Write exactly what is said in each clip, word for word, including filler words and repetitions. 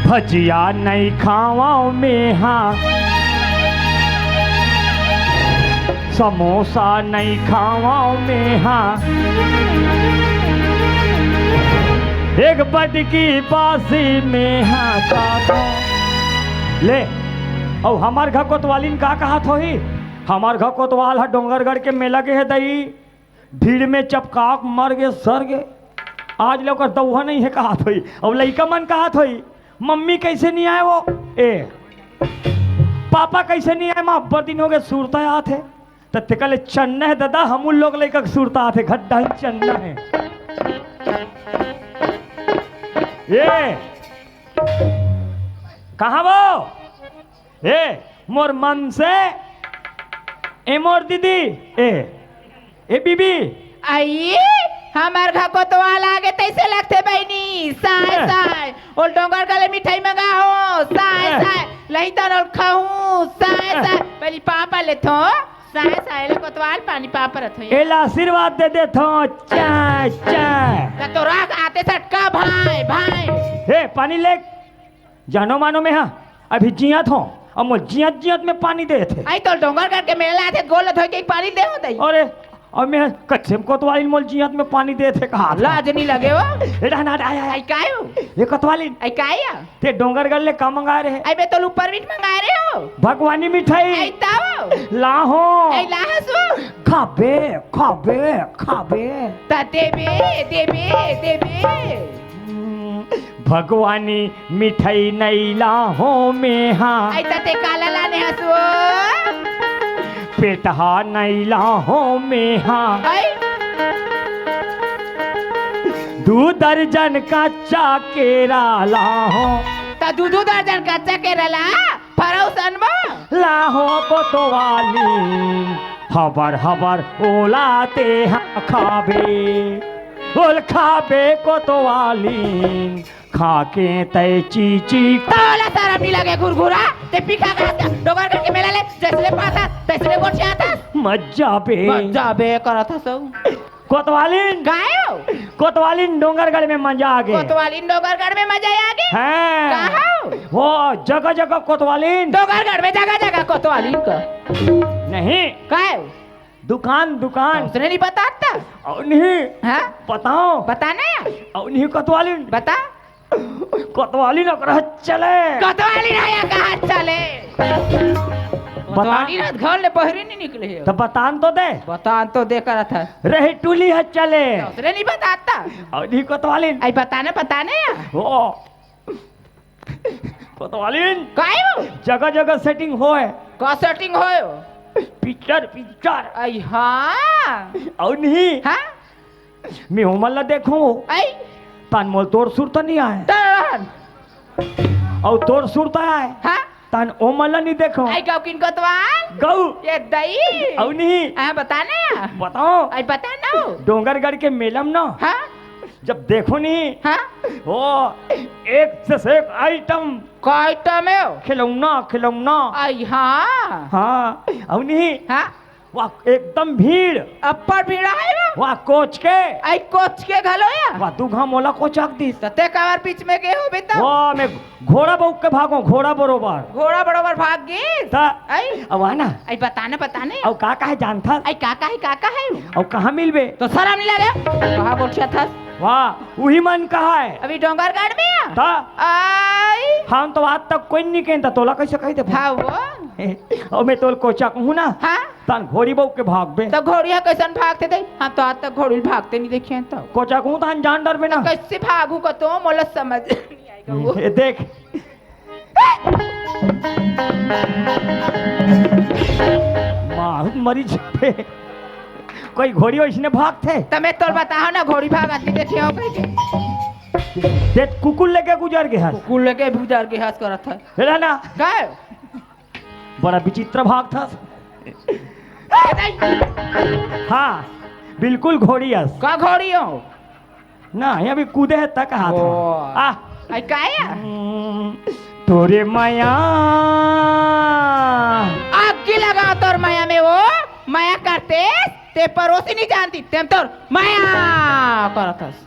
भजिया नइ खावंव मेहा, समोसा नइ खावंव मेहा, एक बटकी बासी मेहा खावंव। ले, अउ हमर घर कोतवालिन का कहत होही? हमर घर कोतवाल ह डोंगरगढ़ के मेला गे हे दई, भीड़ में चपका के मर गे, सर गे। आज ले ओकर दउहा नइ हे कहत होही। अउ लइका मन कहत होही, "मम्मी कइसे नइ आय वो?" ए, "पापा कइसे नइ आय माँ? अब्बड़ दिन होगे, सुरता आत हे।" त तेकर ले चन्ना हे ददा, हमू लोग लइका के सुरता आत हे, घड्डा ही चन्ना हे। ए, कहाँ वो? ए, मोर मन से, ए मोर दीदी, ए, ए बीबी। अई, हमर घर कोतवाल आगे तइसे लगथे बहिनी, साय, ए। साय। ओल डोंगरगढ़ ले मिठाई मंगाहूँ, साय, ए। साय। लही तन ओल खाहूँ, साय, ए। साय। पहिली पापा लेथों, साय, साय, ले कोतवाल पानी पापा रथों। एला आशीर्वाद दे देथों, चाय, चाय। त तोरा आते सटका भाई, भाई। हे, पानी ले। जानो मानो मेहा, अभी जियत हों, अउ मोला जियत जियत में पानी देथे। अई तोल डोंगरगढ़ के मेला आथे, गोड़ ल धोय के पानी दे हों दई। अरे, अउ मेहा कइसे कोतवालिन मोला जियत में पानी देथे कहत हों। लाज नइ लगे वो? ए, डहना, डहना, अई काय हो? ए कोतवालिन। अई काय या? ते डोंगरगढ़ ले का मंगाय रहे? अई मैं तोल ऊपर मीठ मंगाय रहे हों। भगवानी मिठाई। अई ताओ। लाहूँ। अई लाहसू। खाबे, खाबे, खाबे। त देबे, देबे, देबे। भगवानी मिठाई नइ लाहूँ मेहा। अई त ते काला लाने हस वो? पेठा नइ लाहूँ मेहा। अई? दू दर्जन कच्चा केरा लाहूँ। त दू दू दर्जन कच्चा केरा ला, फरउसन म। लाहूँ कोतवालिन, हबर हबर ओला तेहा खाबे। ओल खाबे कोतवालिन, खा के तैं चीची। तोला सरम नइ लगे घुरघुरा? ते पीखा कहास का? डोंगरगढ़ के मेला ले जइसने पाथस, तइसने गोठियाथस। मत जाबे। मत जाबे करत हस। कोतवालिन। काय हो? कोतवालिन डोंगरगढ़ में मजा आगे। कोतवालिन डोंगरगढ़ में मजा आगे? हाँ। कहाँ हो? वो जगह जगह कोतवालिन। डोंगरगढ़ में जगह जगह कोतवालिन का? नहीं। काय हो? दुकान, दुकान। उसने नइ बतात? अउ नहीं। हाँ? बताओ। बता ना यार। अउ नहीं कोतवालिन। बता। कोतवालिन ओकरा चले। कोतवालिन आय कहाँ चले? बता। कोतवालिन घर ले बहरी नइ निकले हे। त बतान तो दे। बतान तो दे करत हे। रही टूली ह चले। उसने नइ बतात? अउ नहीं कोतवालिन। अई बता ना, बता ना यार। ओ। कोतवालिन। काय हो? जगह जगह setting होय। का setting होय? Picture, picture। अई हाँ। अउ नहीं। हाँ? मैं ओमन ला देखूं। अई? तहान मोला तोर सुरता नइ आय। तहान। अउ तोर सुरता आय। हाँ? तहान ओमन ला नइ देखों। अई गउ किन कोतवाल? गउ। ए दई। अउ नहीं। हाँ, बता ना। बताओ। अई बता ना। डोंगरगढ़ के मेला म ना। हाँ? जब देखों नहीं। हाँ? वो एक से एक item। का item हे? खिलौना, खिलौना। अई हाँ। हाँ, अउ नहीं। हाँ? वाह, एकदम भीड़। अब्बड़ भीड़ हे वो। वाह, कोच के। अई कोच के घलो या? वाह, दू घांव मोला कोचक दिस। त ते काबर बीच में गे होबे त? वाह, मैं घोड़ा बउक के भागों, घोड़ा बरोबर। घोड़ा बरोबर भाग गिस? त अई? अउ आ ना। अई बता ना, बता ना। अउ का का हे जानथस? अई का का हे, का का हे? अउ कहाँ मिलबे? त सरम नइ लगे? कहाँ गोठियाथस? वाह, उही मन कहाँ हे? अभी डोंगरगढ़ में या? त? अई? हम तो आज तक कोई नइ कहेन, त तोला कइसे कहि देबो? हाँ वो। अउ मैं तोला कोचकहूँ ना। हाँ? तहान घोड़ी बउक के भागबे। त घोड़ी ह कइसन भागथे दई? हम तो आज तक घोड़ी ल भागते नइ देखे हन त। कोचकहूँ तहान जान डरबे ना। कइसे भागहूँ कथों, मोला समझ नइ आय गा वो। ए देख। माँ मरी जाबे। कोई घोड़ी वइसने भागथे? त मैं तोला बताहूँ ना, घोड़ी भागत नइ देखे हों कहिके। ते कुकुर लेके गुजर गे हस। कुकुर लेके गुजर गे हस करत हे। हेला ना। काय? बड़ा विचित्र भागथस। हाँ, बिल्कुल घोड़ी अस। का घोड़ी हो? ना, ये अभी कूदे हे त कहाथों। ओ। आ। अई काय या? हम्म, तोरे मया। आगी लगा तोर मया में वो, मया करते, ते परोसी नइ जानती, तेम तोर मया करत हस।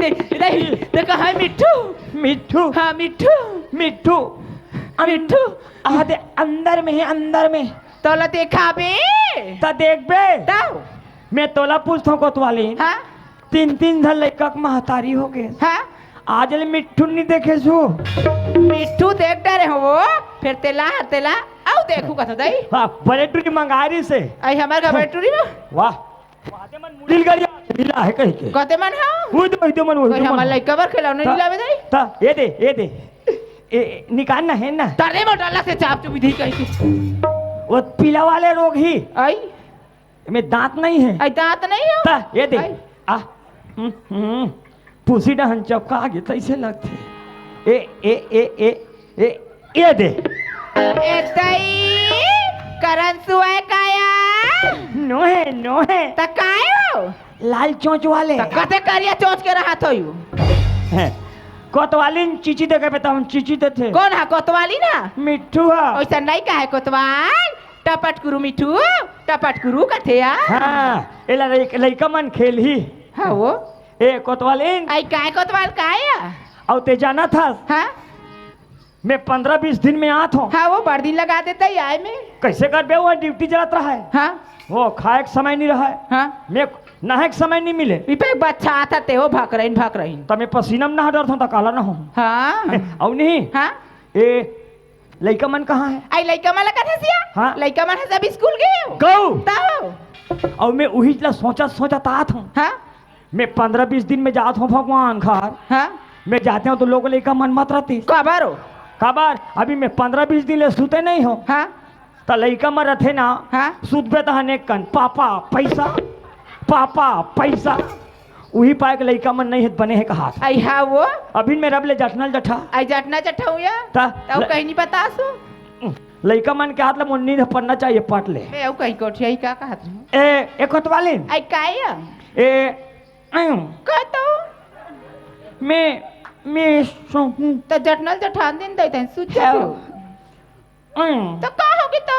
दे, दे, दे, कहाँ है मिट्ठू? मिट्ठू। हाँ, मिट्ठू। मिट्ठू। मिट्ठू। आ दे, अंदर में है, अंदर में। तोला देखाबे। त देखबे। तब? मैं तोला पूछथंव कोतवाली। हाँ? तीन, तीन झन लइका के महतारी होगे। हाँ? आज ले मिट्ठू नहीं देखे सु। मिट्ठू देख डरे हो वो, फिर तेला, तेला, अउ देखू कथा दई। हाँ, बड़े टूरी मंगारी से। आई हमार का बड़े टूरी में? वाह। वादे मन मुड़ी ल गरिया, नीला है कहीं के। कते मन हो? उई दे, उई दे मन, उई कोई दे मन। हमार लइका बर खिलौना त-, नहीं लावे दई? त, ये दे, ये दे। ए, ए, निकाल ना, है ना? तरे मोटला से चाप चुप दी कहीं के। वो पीला वाले रोग ही। आई? में दांत नहीं है। आई दांत नहीं हो? त, ये दे। आई। आ, हम्म, हम्म। पुसी डहन चपका आगे तैसे लगथे। ए, ए, ए, ए, ए, ये दे। ए दई, करन सुआय काया? नो है, नो है। त काय हो? लाल चोंच वाले। त कते करिया चोंच के रहत हो यू? हैं। कोतवालिन चीची देखे पे त हम चीची देथे। कौन हा कोतवाली ना? मिट्ठू हा। ओइसन नहीं कहे कोतवाल, टपट कुरु मिट्ठू, टपट कुरु कथे या। हाँ, एला लइक-, लइका मन खेलही। हाँ वो। ए कोतवालिन। आई काय कोतवाल काय या? अउ ते जानत हस? हाँ? मैं पंद्रह बीस दिन में आत हूँ। हाँ, वो बड़ दिन लगा देता ही आए में। कैसे करबे, वो ड्यूटी चलत रहा है। हाँ। वो खाए के समय नहीं रहा है। हाँ। मैं नहाए के समय नहीं मिले। ई पे बच्चा आता ते हो भकरइन, भकरइन। त मैं पसीना में नहा डरत हूँ, त काला ना हूँ। हाँ। अउ नहीं। हाँ। ए, लइका मन कहाँ है? आई लइका मन ला कथे सिया? हाँ। लइका मन ह सब स्कूल गए हो। गऊ। तब? अउ मैं उही ला सोचत, सोचत आत हूँ। हाँ। मैं पंद्रह बीस दिन में जात हूँ भगवान घर। हाँ। मैं जाते हूँ तो लोग लइका मन मत रहती। काबर हो? काबर? अभी मैं पंद्रह बीस दिन ले सुते नहीं हूँ। हाँ। त लइका मन रथे ना, हाँ। सुतबे त हने कन, "पापा, पैसा, पापा, पैसा।" उही पाए के लइका मन नहीं हे त बने हे कहात। आई हाँ वो। अभी मैं रब ले जटनल जठा। आई जटना जठा हुआ? त त ल- कहीं नहीं बतासु। लइका मन के हाथ ल मुन्नी ने पढ़ना चाहिए, पढ़ ले। बे, अउ कहीं कोठिया ही का कहत रहे? ए, ए कोतवाली। आई काय या? ए, अं। का तो? मैं, मैं सोहूं। त जटनल जठान दिन दे तन, सुत जा हाँ। तू। अं। त का होगे तो?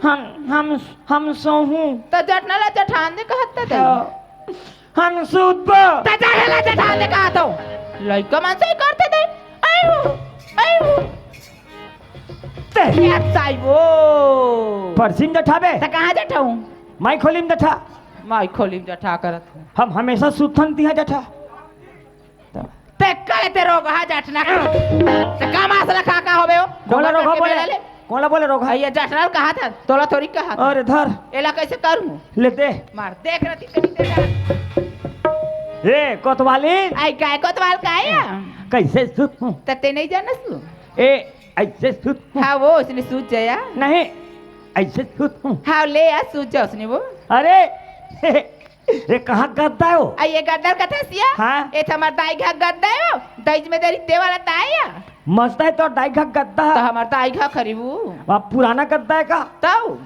हम, हम, हम सोहूं। त जटनल जठान दे कहत त दे। हाँ। हम सुतबो। त जटनल जठान दे कहत हो। लइका मन से ही करते दे। आयो, आयो। ते। या साई वो। परसिन जठाबे। त कहाँ जठाऊं? माई खोली में जठा। माई खोली में जठा करत हूँ। हम हमेशा सुतन तिहा जठा। ते कले ते रोगहा जठना। ते का मासला का का होबे हो? कोला डॉक्टर रोगहा के बोले? मेला ले। कोला बोले रोगहा? अइया जठना कहा था, तोला थोड़ी कहा था। अरे धर। एला कैसे करूँ? ले दे। मार, देख रही तेरी तेरा। ए, कोतवाली। आई काय कोतवाल काय या? कैसे सुत हूँ? त ते नहीं जानस तू? ए, ऐसे सुत हूँ। हाँ, वो उसने सूझ जाया। नहीं, ऐसे सुत हूँ। हाँ, ले आ, सूझ जा उसने वो। अरे, ये कहाँ गद्दा हो? आ, ये गद्दा कथा सिया? हाँ। ये तो हमार दाई घर गद्दा हो। दाई में दे रिते वाला ताया। मस्त है तो दाई घर गद्दा। तो हमार दाई घर खरीबू। वहाँ पुराना गद्दा है का? तो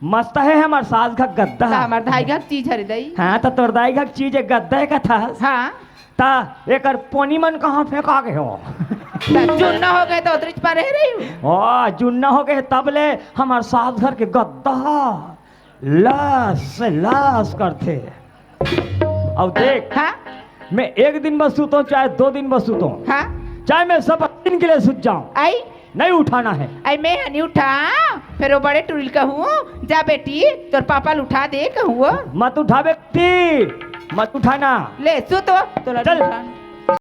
मस्त है हमार सास घर गद्दा। तो हमार दाई घर चीज हरे दाई। हाँ, तो तोर दाई घर चीज है गद्दा है का था? हाँ। ता एकर पोनी मन कहाँ फेंका गे हो? ता जुन्ना हो गए तो उतरिच पर रह रही हूँ। ओ, जुन्ना हो गए तब ले हमार सास घर के गद्दा लस लस करथे। अब देख, हाँ? मैं एक दिन बस सुतों, चाहे दो दिन बस सुतों, हाँ? चाहे मैं सब दिन के लिए सुत जाऊं, आई? नहीं उठाना है। आई मैं हनी उठा, फिर वो बड़े टुरिल कहूँ, जा बेटी, तोर पापा ल उठा दे कहूँ वो। मत उठा बेटी, मत उठाना। ले, सुत वो, तोला चल। उठा।